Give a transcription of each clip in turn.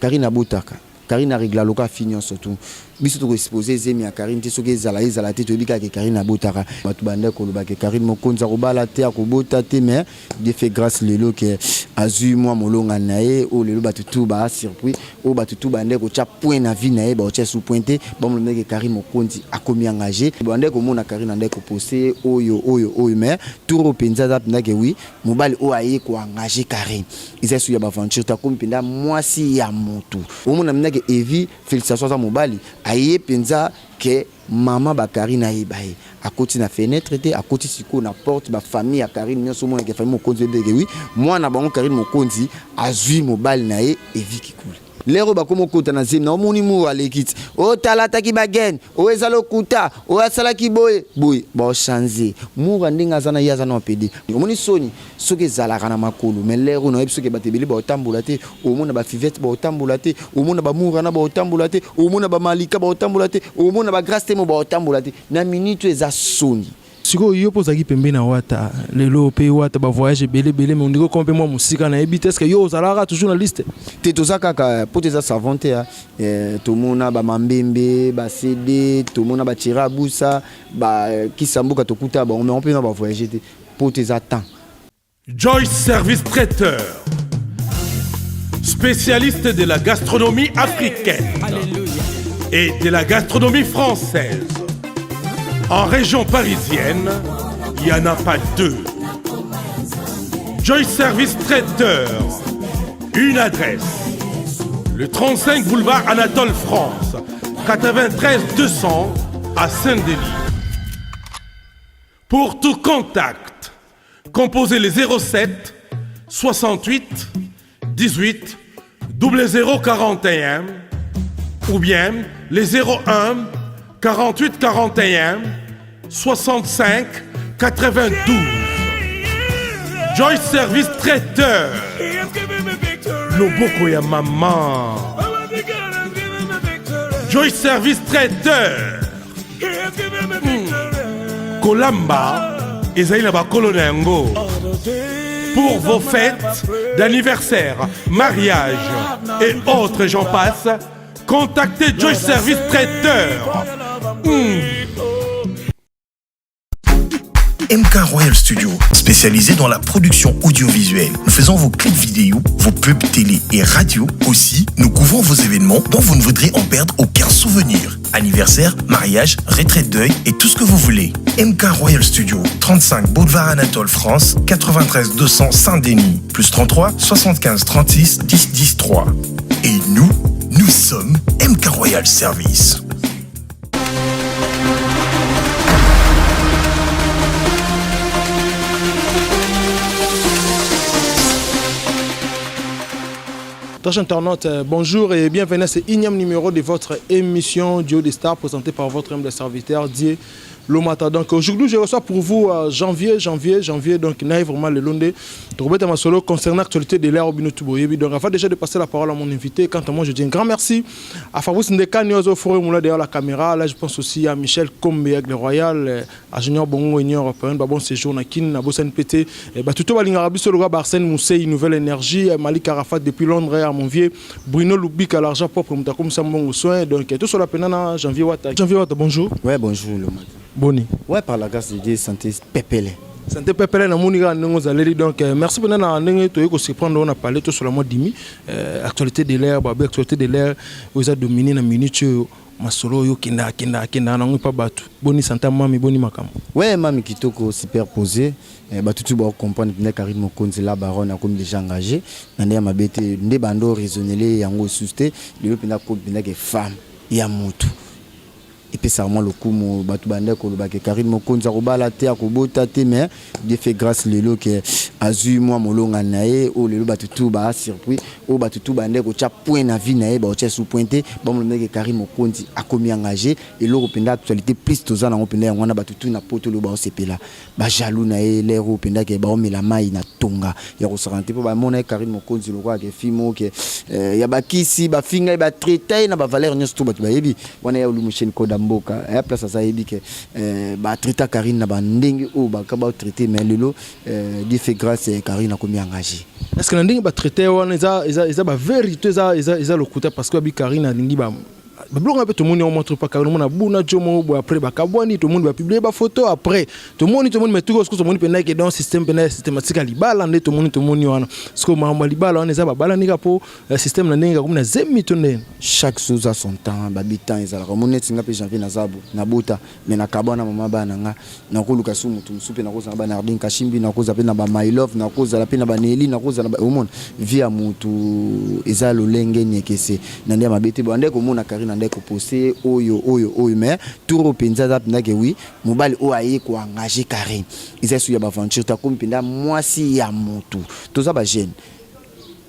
Carine abotaka Carine a regla loka fille nionso tout biso toko expose zemi ya Carine te soki ezala ezala te toyebi kaka ke Carine abotaka batu bandaki koloba ke Carine mokonzi akobala te akobota te mais Dieu fait grace lelo ke azui mua molongani na ye oyo lelo batu tout ba surpris oyo batu tout bandaki kotia point na vie na ye bakotia lisusu point te bamona ke Carine mokonzi akomi engage bandaki komona Carine andaki ko poste ye oyo oyo oyo mais tour oyo penza aza penza ke oui Mobali oyo aye ko engager Carine eza lisusu ya ba aventure te akomi penza mwasi ya mutu omona penza ke Evi felicitations aza mobali aye penza ke maman ba Carine ayeba ye akoti na fenetre te akoti sikoyo na porte ba famille ya Carine nionso omona ke famille mokonzi oyebi ke oui mwana bango Carine mokonzi azui mobali na ye Evi kikuli. Lero oyo bakomi okota na zemi na omoni mur aleki ti oyo tala ataki ba gaine oyo eza lokuta oyo asalaki boye boye bao change mura ndenge aza na ye aza nao pede omoni soni soki ezalaka na makolo mais lero oyo nayebi soki bato ebele bao tambola te omona ba fivette bao tambola te omona ba mura na bao tambola te omona ba malika bao tambola te omona ba grace temo bao tambola te na minute oyo eza soni. Sikoyo yo pe ozalaki pembeni ya wata lelo pe wata ba voyage ebele ebele mais ondire okoma pe mwa musika nayebi te est ce que yo ozalaka toujours na liste? Te toza kaka poto eza savon te tomona ba mambembe ba CD tomona ba chira busa ba kisa mboka tokuta bango mais bango pe ba voyage te poto eza temps. Joyce Service Traiteur, spécialiste de la gastronomie africaine et de la gastronomie française. En région parisienne, il n'y en a pas deux. Joy Service Traiteur, une adresse. Le 35 boulevard Anatole France, 93 200 à Saint-Denis. Pour tout contact, composez les 07 68 18 0041 ou bien les 01 48 41 65 92. Joy Service Traiteur. Loboko ya maman. Joy Service Traiteur. Kolamba ezali na bakolo na yango. Pour vos fêtes d'anniversaire, mariage et autres, j'en passe, contactez Joy Service Traiteur. MK Royal Studio, spécialisé dans la production audiovisuelle. Nous faisons vos clips vidéo, vos pubs télé et radio. Aussi, nous couvrons vos événements dont vous ne voudrez en perdre aucun souvenir. Anniversaire, mariage, retraite deuil et tout ce que vous voulez. MK Royal Studio, 35 Boulevard Anatole France, 93 200 Saint-Denis, plus 33 75 36 10 10 3. Et nous, nous sommes MK Royal Service. Chers internautes, bonjour et bienvenue à ce énième numéro de votre émission Dieu des Stars présentée par votre humble serviteur Dieu Lomata. Donc aujourd'hui, je reçois pour vous janvier, janvier, janvier, donc naï vraiment le Londé. Robert Masolo concernant l'actualité de l'ère Obino Tuboyebi. Donc avant déjà de passer la parole à mon invité, quant à moi, je dis un grand merci à Fabrice Ndeka, Nyozo Forêt Moula derrière la caméra. Là, je pense aussi à Michel Kombe, Aigle Royal, à Junior Bongo, Union Européenne, bah, bon séjour na Kin, na Bossan PT. Et bah, tout balinga biso le Arsène Moussey, Nouvelle Énergie, Malik Arafat depuis Londres, à mon vieux Bruno Lubika, l'argent propre, Moutakoum Sambongo soin. Donc, tout cela pena janvier Wata. Janvier Wata, bonjour. Ouais, bonjour le matin. Boni. Ouais, par la grâce de Dieu, santé pepele. Santé pepele na moni kaka ndenge ozaleli donc merci mpena na ndenge toyei kosurprendre oyo na palais tosola mwa dimi actualité de l'air babe actualité de l'air oyo eza domine na minute oyo masolo oyo okendaka kendaka kendaka nango epa bato boni santa mami boni makambo. Ouais mami kitoko super posé bato tu bao comprendre mpenza Carine Mokonzi la baronne akomi déjà engagé na ndenge ya mabe te nde bando raisonnele yango lisusu te lelo mpenza akomi mpenza ke femme ya mutu epesaka mwa lokumu bato bandaki koloba ke Carine Mokonzi akobala te akobota te mais Dieu fait grâce lelo ke azui mwa molongani na ye oyo lelo bato tout ba surpris oyo bato tout bandaki kotia point na vie na ye bakotia lisusu point te bamona ke Carine Mokonzi akomi engagé eloko mpenza actualité plus toza nango mpenza yango wana bato tout na poto lelo baosepela ba jaloux na ye lere oyo mpenza ke baomela mai na tonga ya kosakana te mpo bamona ye Carine Mokonzi lokola ke fille moko ke ya bakisi bafinga ye batraita ye na bavaleur nyonso to bato bayebi wana ya olumu chaîne koda mboka ya place aza yebi ke batraita Carine na bandenge oyo baka batraite mais lelo Dieu fait grâce. grâce, Karine akomi engagé. Est ce que na ndenge batraité wana eza bavérité, eza lokuta? Parce que babi Karine alingi babiloko mpe, tomoni yango mwa pa Karine, omona buna jo moko boye, après bakabwani, tomoni bapublier bafoto, après tomoni mais tuko sikoyo tomoni mpenza ke dans système mpenza systématique ya libala nde tomoni wana. Sikoyo makambo ya libala wana eza babalani kaka mpo système na ndenge kakomi na zemi to ndeni? Chaque chose a son temps. Babi temps ezalaka. Omoni neti nga mpe Janvier naza bo nabota, mais nakabwa na mama bana nga. Nakoluka su motu mosusu mpe nakozala na banardin Kashimbi, nakozala mpe na bamylove, nakozala mpe na baneli, nakozala omona vie ya motu eza lolenge niekese na nde ya mabe te. Bande komona Karine ande kopose oyo oyo oyo, mais tour oyo mpenza aza mpenza ke oui, mobali oyo aye koengager Karine eza esu ya baaventure te, akomi mpenza mwasi ya motu. Toza bajeune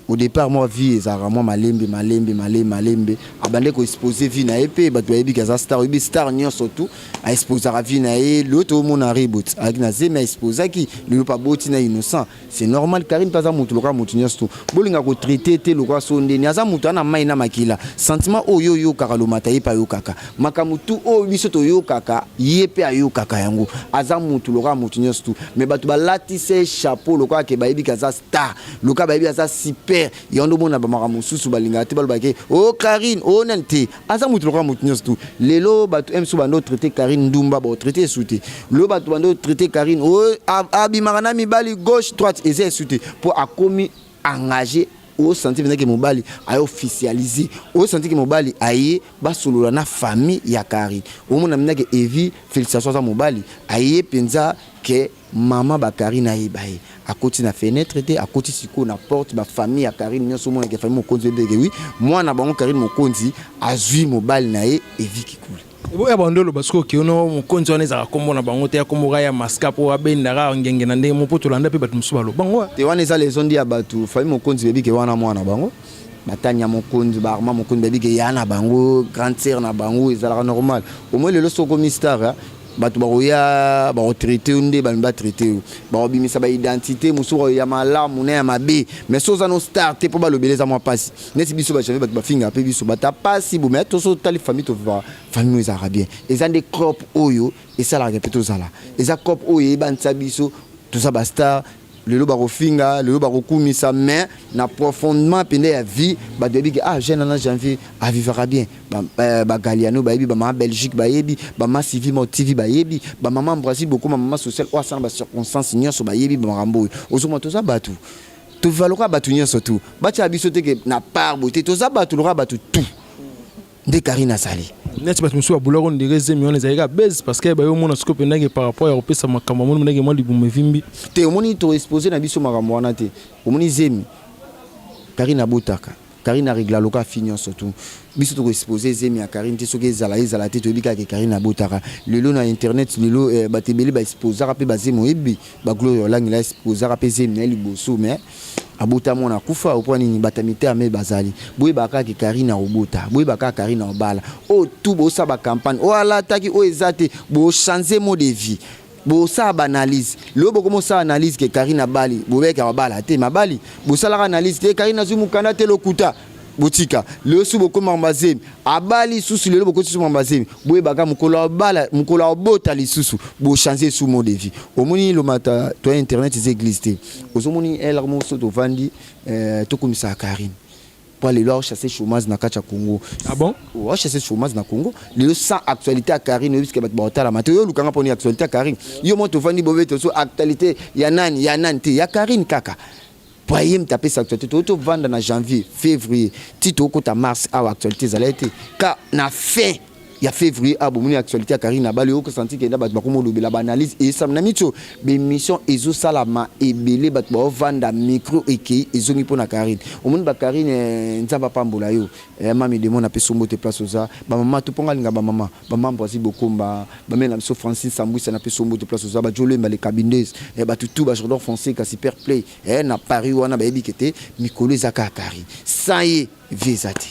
au départ, mwa vie ezalaka mwa malembe malembe malembe malembe. Abande koexposer vie na ye mpe bato bayebi ke aza star. Oyebi star nyonso tu aexposaka vie na ye. Lelo toomona Rebot azalaki na zemi, aexposaki. Lelo mpe aboti na Innocent, c'est normal. Karine mpe aza motu lokola motu nyonso tu. Bolinga kotraiter te lokola so ndeni aza motu ana mai na makila. Sentiment oyo oyokaka lomata, ye mpe ayokaka makambo tu oyo biso toyokaka, ye mpe ayokaka yango. Aza motu lokola motu nyonso tu, mais bato balatisa ye chapeau lokola ke bayebi ke aza star, lokola bayebi aza super. Yango nde omona bamakambo mosusu balingaka te balobake o Karine o nani te. Aza motu lokola motu nyonso tu. Lelo bato mso bando traiter Karine ndumba, baotraiter esu te. Lelo bato bando traiter Karine o abimaka na mibali gauche droite, eza esu te, mpo akomi engagé. Osentir mpenza ke mobali aye officialiser, osentir ke mobali aye basolola na famille ya Karine. Omona mpenza ke Evi, félicitation, aza mobali aye mpenza ke mama bakarine ayeba ye. Akoti na fenêtre te, akoti sikoyo na porte. Bafamille ya Karine nyonso omonaka famille Mokonzi oyebeke wi mwana bango Karine Mokonzi azwi mobali na ye Evi Kikuli. Oya bando oloba sikoyo ke ono mokonzi wana ezalaka nkombo na bango te, ya nkombo kaka ya maska mpo abendaka ngenge na ndenge mo mpo tolanda mpe bato mosusu baloba bango. Te, wana eza leçon ya bato. Famille Mokonzi bayebi ke wana mwana bango, batanya Mokonzi, baarma Mokonzi bayebi ke ya na bango, grande sœur na bango, ezalaka normal. Omoi lelo soki okomi star, bato bakoya bakotraiter yo nde balingi batraiter yo, bakobimisa baidentité mosusu ya malamu na ya mabe. Mais so oza no star te, mpo balobela eza mwa mpasi. Neti biso bajanvier, bato bafingaka mpe biso bata pasi bo, mais toso otali famille, tovivaka famille oyo ezalaka bien. Eza nde crop oyo esalaka mpe tozala, eza crop oyo eyebanisa biso toza bastar. Lelo bakofinga, lelo bakokumisa, mais na profondément mpenza ya vie bato bayebi ke ah, jeune ana Janvier avivaka bien. Bagaliano bayebi, bamama Belgique bayebi, bama Sylvie Mo TV bayebi, bamama Brésil bokoma, mama sociale oyo asala bacirconstance nyonso bayebi bamakambo oyo. Ozomona toza bato, toviva lokola bato nyonso tu. Batia biso te ke na part boye te, toza bato lokola bato tu nde Karine azali. Neti bato mosusu babulaka ondire zemi wana ezalaki ka base, parce que bayomona sikoyo mpendake par rapport ya kopesa makambo, amoni ndenge mwa libumu evimbi. Te, omoni toexposer na biso makambo wana te. Omoni zemi Karine abotaka, Karine arégla lokola fille nyonso tu. Biso tokoexposer zemi ya Karine te. Soki ezala ezala te, toyebi kaka ke Karine abotaka. Lelo na internet lelo bato ebele baexposaka mpe bazemi. Oyebi bagloria olangela exposaka mpe zemi na ye liboso, mais abota mwana akufa. Opo nini bato ya mitema me bazali? Boyebaka kaka ke Karine akobota, boyebaka kaka Karine akobala. Oyo tu bosala bacampagne oyo alataki oyo eza te, bochanger mode de vie, bosala baanalyse. Lelo bokoma osala analyse ke Karine abali, bobeka babala te mabali. Bosalaka analyse te Karine azwi mokanda te, lokuta, botika. Lelo su bokoma bazemi abali lisusu, lelo bokoti susu bazemi. Boyebaka mokolo abala, mokolo abota lisusu, bochanger su mode de vie. Omoni lomata to internet eza église te. Ozomoni elare moko so tovandi, tokomisaka Karine po lelo aochasser chômage na kati ya Congo. Ah bon? Aochasser chômage na Congo lelo. Sans actualité ya Karine, oyebisika bato baotalama te. Oyo olukanga mponi actualité ya Karine, yo mo tovandi bobe so actualité ya nani, ya nani te, ya Karine kaka po aye moto apesa actualité. To tovanda na janvier, février ti tokota mars awa, actualité ezalaki te. Ka na fin ya février awa bomoni actualité ya Karine abali. Okosentir kenda bato bakoma olobela, baanalyse esala na mitio, bémission ezosalama ebele, bato baovanda micro ekei ezongi mpo na Karine. Omoni bakarine, Nzambe apambola yo. Mami Demo, napesi yo mbote place oza. Bamama to mponga alinga bamama, bamambre azi bokomba, bamela na biso Francine Sambwisa, napesi yo mbote place oza. Bajolemba le Kabindes, bato tu bajordon français kasi per play na Paris wana bayebi ke te mikolo eza kaka Karine. Sans ye vie eza te.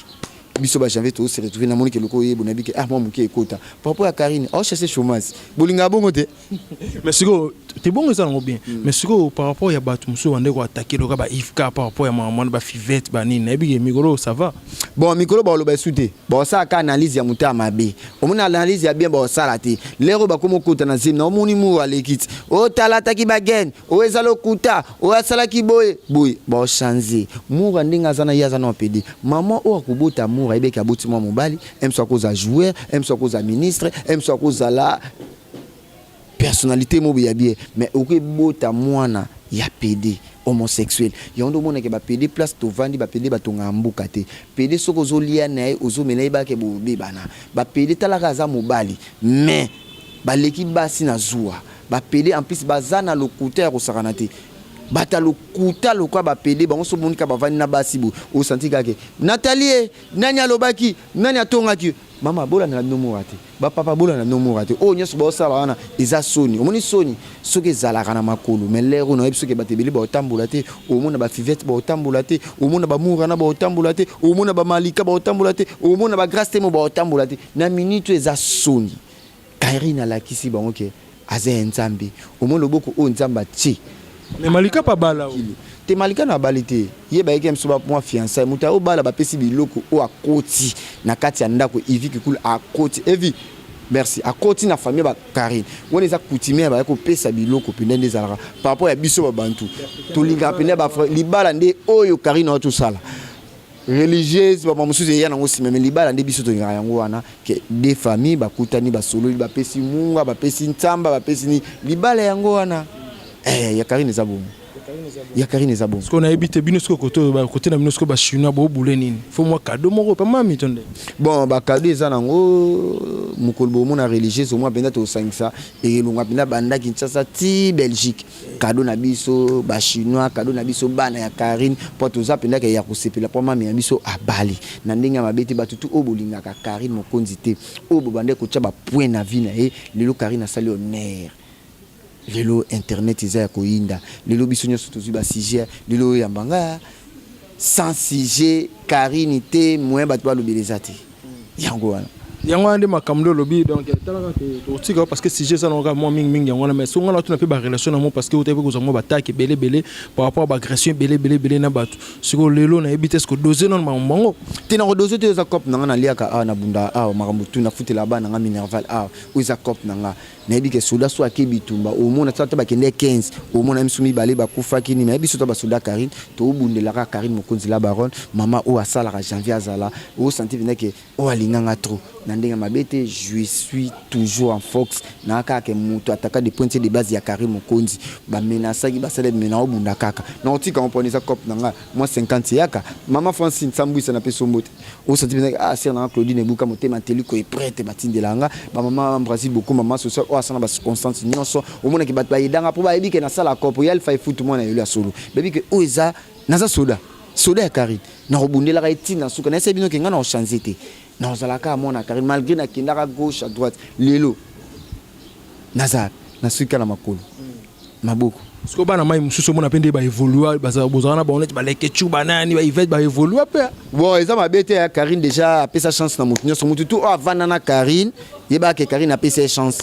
Biso ba Janvier to se retrouver na moni ke loko yebo na bike ah mwa muke ekota. Par rapport à Karine, oh chasser chômage. Bolinga bongo te. Mais sikoyo te bongo eza nango bien. Mais sikoyo par rapport ya bato mosusu bande koatake loka ba Ivka par rapport ya makambo wana, ba Fivette, banini, nayebi ke mikolo ça va. Bon, mikolo baloba esu te, baosalaka analyse ya moto ya mabe, omoni analyse ya bien baosala te. Lero oyo bakoma okota na zemi na omoni muru aleki ti otala ataki bagene oyo eza lokuta, oyo asalaki boye boye, baochange mura ndenge aza na ye aza na pede. Mama oyo akobota mura ayebeki aboti mwa mobali mso akozala joueur, mso akozala ministre, mso akozala personnalité moko ya bien, mais okebota mwana ya pede homosexuel. Yango nde omonake bapede place tovandi, bapede batongaka mboka te. Pede soki ozolia na ye, ozomela ye, bake bobebana. Bapede talaka aza mobali mais baleki basi na zuwa. Bapede en plus baza na lokuta ya kosakana te, bata lokuta lokwa bapede bango. So omoni kaka bavandi na basi boye, osanti kaka Nathalie, nani alobaki, nani atongaki. Mama bolanda na bino mora te, bapapa bolanda bino mora te. Oyo nyonso baosala wana eza soni. Omoni soni soki ezalaka na makolo, mais lere oyo nayebi soki bato ebele baotambola te. Omona bafivete baotambola te, omona bamurana baotambola te, omona bamalika baotambola te, omona bagrace temo baotambola te. Na minute oyo eza soni. Karine alakisi bango ke aza ya Nzambe. Omoni loboko oyo Nzambe atie. Mais Malika pa bala o. Te, Malika na abali te. Ye bayeki biso ba mwa fiançailles. Moto ayo bala bapesi biloko oyo akoti na kati ya ndako. Ivi Kikulu akoti. Evi merci, akoti na famille ba Karine. Wana eza coutumier, baya kopesa biloko mpenza nde ezalaka par rapport ya biso babantu. Tolingaka mpenza ba libala nde oyo Karine ayo tosala. Religieuse bama mosusu eya nango nsima, mais libala nde biso tolingaka yango wana ke deux famille bakutani, basololi, bapesi munga, bapesi ntsamba, bapesi nini, libala yango wana. Eh, ya Karine eza bongo, ya Karine eza bongo. Sikoyo nayebi te bino sikoyo kote oyo kote na bino sikoyo bachinois bobule nini, fo mwa cadeau moko pa mami to nde. Bon, bacadeau eza nango mokolo bomona religieuse omwa mpenza tosangisa elonga mpenza banda Kinshasa ti Belgique. Cadeau na biso bachinois, cadeau na biso bana ya Karine, mpo toza mpenza ke ya kosepela mpo mami na biso abali na ndenge ya mabe te. Bato tu oyo bolingaka Karine Mokonzi te, oyo bobandaki kotia bapoint na vie na ye, lelo Karine asali honneur. Lelo internet eza ya koyinda, lelo biso nyonso tozwi basujet. Lelo oyo yamba nga sans sujet Karine te, moyen bato balobela eza te. Yango wana. Yango wana nde makambo nde olobi. Donc talaka totika parce que sujet eza nango kaka mwa mingimingi yango wana. Mais so nga na tuna mpe barelation na mo, parce que otaki mpe kozwa mwa batake ebele ebele par rapport à baagression ebele ebele ebele na bato. Sikoyo lelo nayebi te, ce dose nano makambo bango. Te, na kodose te. Eza cope na nga, naliaka awa, nabunda awa, makambo tu nafutela bana nga minerval awa. Oyo eza cope na nga. Nayebi ke soda so ake bitumba, omona ata bakende 15, omona miso mibale bakufaki nini. Nayebi biso to basoda Karine tobundelaka Karine Mokonzi la baronne, mama oyo asalaka Janvier azala osanti mpenza ke oyo alinganga trop na ndenge mabe te. Je suis toujours en fox na kaka ke moto ataka de pointe de base ya Karine Mokonzi, bamenasaki, basala me na obunda kaka na otika ngo mpona eza cope na nga. Mwa 50 yaka mama Francine Sambwisa na peso mbote. Osanti mpenza ah sœur nanga Claudine Ebuka motema teliko eprete batindela nga bamama Brazil boko mama social oyo asala bacirconstance nyonso. Omonaki bato bayedanga mpo bayebi ke nasala kopo ya alpha efutu mwana yelo ya solo, bayebi ke oyo eza naza soda, soda ya Karine, nakobundelaka ye ntina suka. Nayesa bino ke ngai na kochange te, nakozalaka mwana Karine malgré nakendaka gauche à droite. Lelo naza nasuki na makolo maboko. Sikoyo bana mai mosusu omona mpe nde baévolua, bozala na bango neti balekechu, banani, baivete baévolua mpe. Bon, eza mabe te ya Karine. Déjà apesa chance na motu nyonso. Motu tu oyo avanda na Karine, yebaka ke Karine apesa ye chance.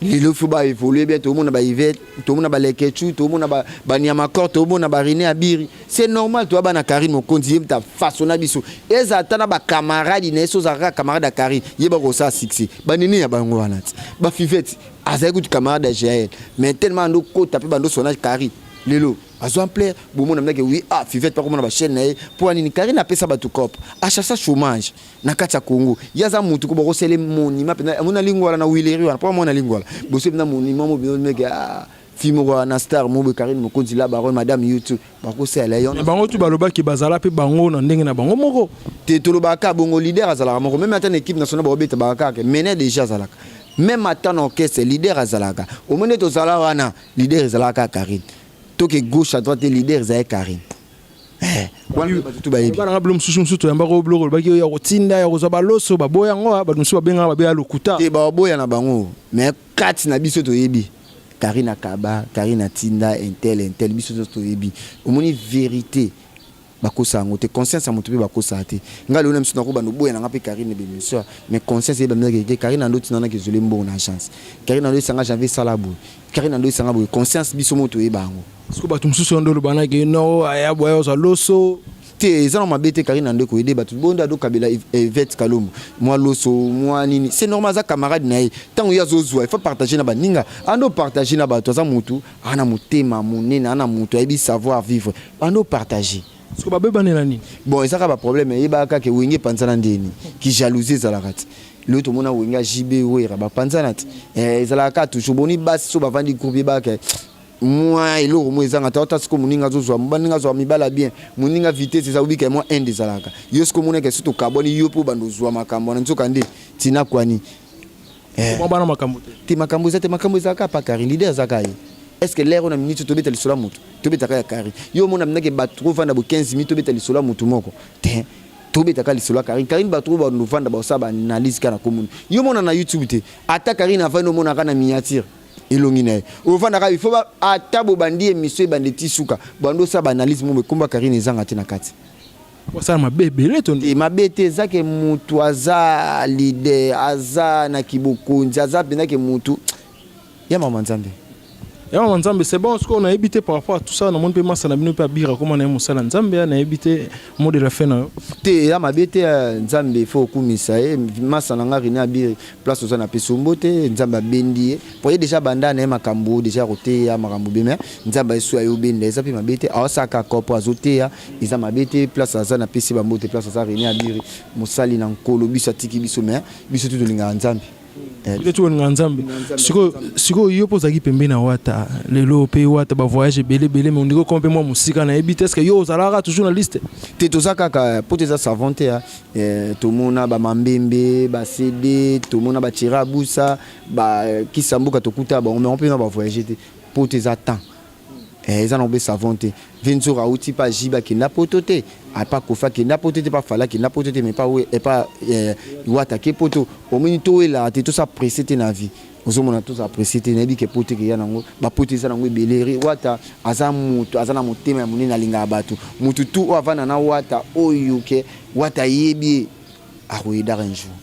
Lelo fo baévolue bien. Tomona baivete, tomona balekechu, tomona baniamacor, tomona barine abiri, c'est normal. Toya bana Karine Mokonzi, ye mutu afaçonna biso. Eza ata na bacamarade na ye, so ozalaka kaka camarade ya Karine, yeba kosala succès. Banini ya bango wana ti bafivete azali kutu camarade ya Jael, mais tellement ando kota mpe bando sona Karine, lelo azwa ampleur. Bomona mnake oui, ah fivete mpe akomona bachaîne na ye. Mpo anini? Karine apesa bato cope, achassa chômage na kati ya Congo. Ye aza mutu ko bakosele monument mpenza. Amona lingwala na wileri wana mpo amona lingwala boso mpenza monument mo bino meke, ah fille moko na star mo boye, Karine Mokonzi la baronne, madame YouTube, bakosala yo. Bango tu balobaki bazala mpe bango na ndenge na bango moko. Te, tolobaka bongo, leader azalaka moko. Même ata na équipe nationale bakobeta, baka kaka mene déjà azalaka. Même ata na orchestre, leader azalaka. Omoni tozala wana, leader ezalaka kaka Karine. Toke gauche à droite, leader ezalaki Karine. Wana bato tu bayebi. Bana bilo mosusu mosusu toyambaka oyo biloko olobaki ya kotinda ya kozwa baloso, baboya yango. Bato mosusu babengaka babeya lokuta. Te, baboya na bango, mais kati na biso toyebi Karine akaba, Karine atinda intel intel, biso nyonso toyebi. Omoni vérité. Bakosa yango te, conscience ya moto mpe bakosaka te. Ngai lelo na miso nakobanda oboya na nga mpe Carine bemission, mais conscience eyeba mpenza ke Carine ando tina naki ezwele mbongo na agence. Carine ando esanga janvier sala boye. Carine ando esanga boye. Conscience biso moko toyeba yango. Siko bato mosusu yo nde oloba na ke no aya boye ozwa loso. Te eza na mabe te Carine ando ekoyede bato bonde ado kabela Yvette Kalombo mwa loso mwa nini, c'est normal, aza camarade na ye. Ntango ye azozwa il faut partager na baninga, ando partager na bato, aza mutu ana motema monene, ana mutu ayebi savoir vivre, ando partager. Siko babebanela nini? Bon, eza kaka baproblème, eyebaka kaka Wenge epanzana ndeni ki jalousie ezalaka ti lelo tomona Wenge ya JB Wera bapanzana ti ezalaka kaka toujours boni basi so bavandi groupe, yebaka mwa eloko mo ezanga ta ota. Siko moninga azozwa baninga, azwa mibala bien, moninga vitesse eza obika mwa inde ezalaka yo. Siko omonaka so tokabwani yo mpo bando ozwa makambo wana, nzoka nde tina kwani. Bana makambo te. Te, makambo eza te, makambo ezalaka pa Karine leader azaka ye. Est ce que l'heure na minute tobeta lisolo ya motu, tobetaka ya Karine? Yo omona ndenge bato kovanda bo 15 minutes tobeta lisolo ya motu moko te, tobetaka lisolo ya Karine. Karine, bato oyo bandovanda basala baanalyse kaka na komona yo mona na YouTube te. Ata Karine avandi, omonaka na miniature elongi na ye ovandaka. Il faut ata bobandi émission ebandi ti suka, bando osala baanalyse mo ekomba Karine ezanga te na kati. Osala mabe ebele to? Te, mabe te, eza ke mutu aza leader, aza na kibokonzi, aza mpenza ke mutu ya mama Nzambe. Ya mama Nzambe, c'est bon. Sikoyo nayebi te par rapport à tout ça, namoni mpe masa na bino mpe abira koma na ye mosala Nzambe ya, nayebi te mot de la fin na yo. Te, eza mabe te, Nzambe fo okumisa ye. Masa na nga Rene Abiri, place oza na pesi ombo te, Nzambe abendi ye po ye déjà banda na ye makambo déjà koteya makambo be, mais Nzambe ayesu aye obenda, eza mpe mabe te. Aosaka kopo azoteya, eza mabe te. Place aza, napesi bambo te. Place aza, Rene Abiri, mosali na Nkolo, biso atiki biso, mais biso tu tolingaka Nzambe. Bino ti bolinga Nzambe. Sikoyo yo mpo ozalaki pembeni na Wata, lelo mpe Wata bavoyage ebele ebele, mais ondiki okoma mpe mwa mosika, nayebi te, est-ce yo ozalaka toujours na liste? Te, toza kaka po te eza savon te. Tomona bamambembe bacd, tomona batiera abusa bakisa mboka, tokuta bango, mais mpe na bavoyage te po te eza temps, eza nango mpe savon te. Venzor auti pa jibe akenda poto te, apa Kofi akenda poto te, pa Fally akenda poto te, mais pa epa Wata ke poto. Omoni, towelaka te, tosa pressé te na vie. Ozomona, toza pressé te. Nayebi ke poto ekeya nango, bapoto eza nango ebele. Wata aza moto aza na motema ya monene, alingaka bato. Motu tu oyo avanda na Wata, oyo ke Wata ayebi ye, akoyedaka un jour.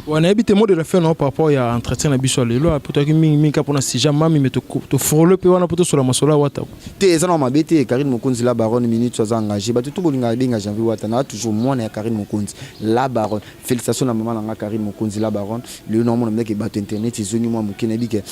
Wa nayebi te mot de la fin na par rapport ya entretien na biso ya lelo, po toyaki mingimingi kaka mpona sujet mami, mais tofrôle mpe wana mpo tosola masolo ya Wata. Te, eza na mabe te. Karine Mokonzi la baronne, minute aza engagé, bato to bolingaka ebenga Janvier Wata na toujours mwana ya Karine Mokonzi la baronne. Félicitation na mama na nga Karine Mokonzi la baronne. Lelo naomona ndeke bato internet ezongi mwa moke. Nayebi ke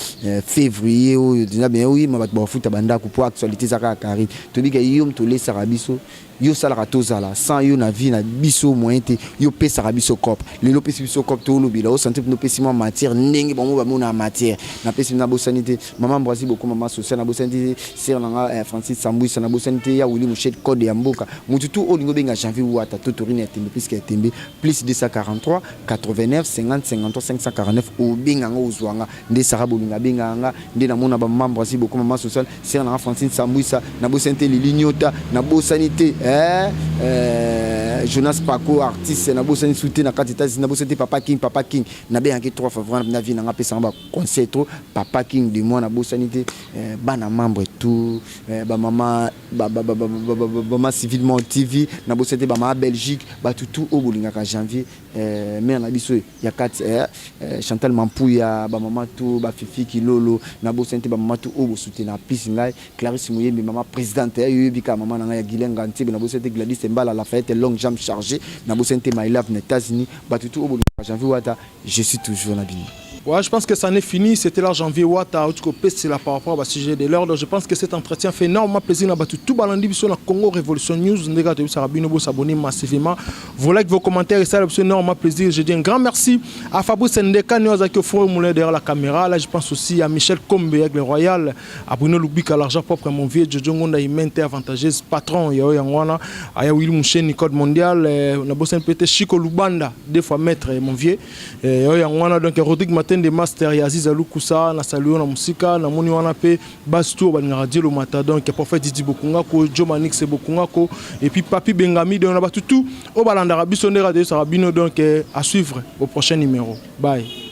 février oyo déjà bien oyima bato bafuta bandako po actualité eza kaka Karine. Toyebi ke yo moto olesaka biso, yo osalaka tozala, sans yo na vie na biso moyen te. Yo opesaka biso cop, lelo opesi biso cop, tolobela osanti mpena opesi mwa matière ndenge bango bamona matière. Napesi, nabosani te mama Ambroisi Boko, mama social. Nabosani te sere na nga Francis Sambwisa. Nabosani te ya Wili Moshet, code ya mboka. Motu tu olingi obenga Janvier Wata to Torine ya tembe, puisque ya tembe plus 243 89 50 53 549, obenga nga, ozwa nga nde Sara Bolinga abengaka nga nde namona bamama Ambroisi Boko, mama social, sere na nga Francine Sambwisa. Nabosani te Lili Nyota, nabosani te Jonas Paco artiste, nabosani su te na kati États-Unis, nabosani te Papa King. Papa King nabengaki trois fois vraiment na vie nanga, apesanga baconseil trop, Papa King de moi. Nabosani te bana membre tout, bamama bama civilement TV, nabosani te bamama Belgique, bato tout oyo bolingaka Janvier, mare na biso ya kati Chantal Mampuya, bamama tu bafifi Kilolo. Nabosani te bamama tu oyo bosoutenaka plus ngai, Clarisse Moyembi, mama présidente, yo oyebi kaka mama na ngai ya Guilain Ngantiebe. Nabosani te Gladys Mbala Lafayette, longue jambe chargée. Nabosani te My Love na États-Unis. Bato tu oyo bolingaka Janvier Wata, je suis toujours na bino. Ouais, je pense que ça n'est fini. C'était là Janvier Wata, c'est là par rapport au sujet de l'heure. Donc je pense que cet entretien fait énormément plaisir. Na tout balandi biso na Congo Révolution News. Ndega to sarabino bo s'abonner massivement. Vos likes, vos commentaires et ça fait énormément plaisir. Je dis un grand merci à Fabrice Ndeka Nyozaki au four moulin derrière la caméra. Là, je pense aussi à Michel Kombe avec le Royal, à Bruno Lubika, l'argent propre, mon vieux Jojo Ngonda, Imente avantageuse, patron, Yao Yangwana, Aya Willy Mouchen, Code mondial, na bossé PT Chico Lubanda, deux fois maître, mon vieux. Oyo yango wana, donc Rodrigue Matende Master ya Aziz Alukusa, na saluo na mosika, namoni wana mpe basi tu oyo balingaka Dielo Mata, donc prophète Didi Bokungako, Jo Manix Bokungako et puis Papi Bengami, donc na bato tu oyo balandaka biso nde radio esaka bino. Donc à suivre au prochain numéro, bye.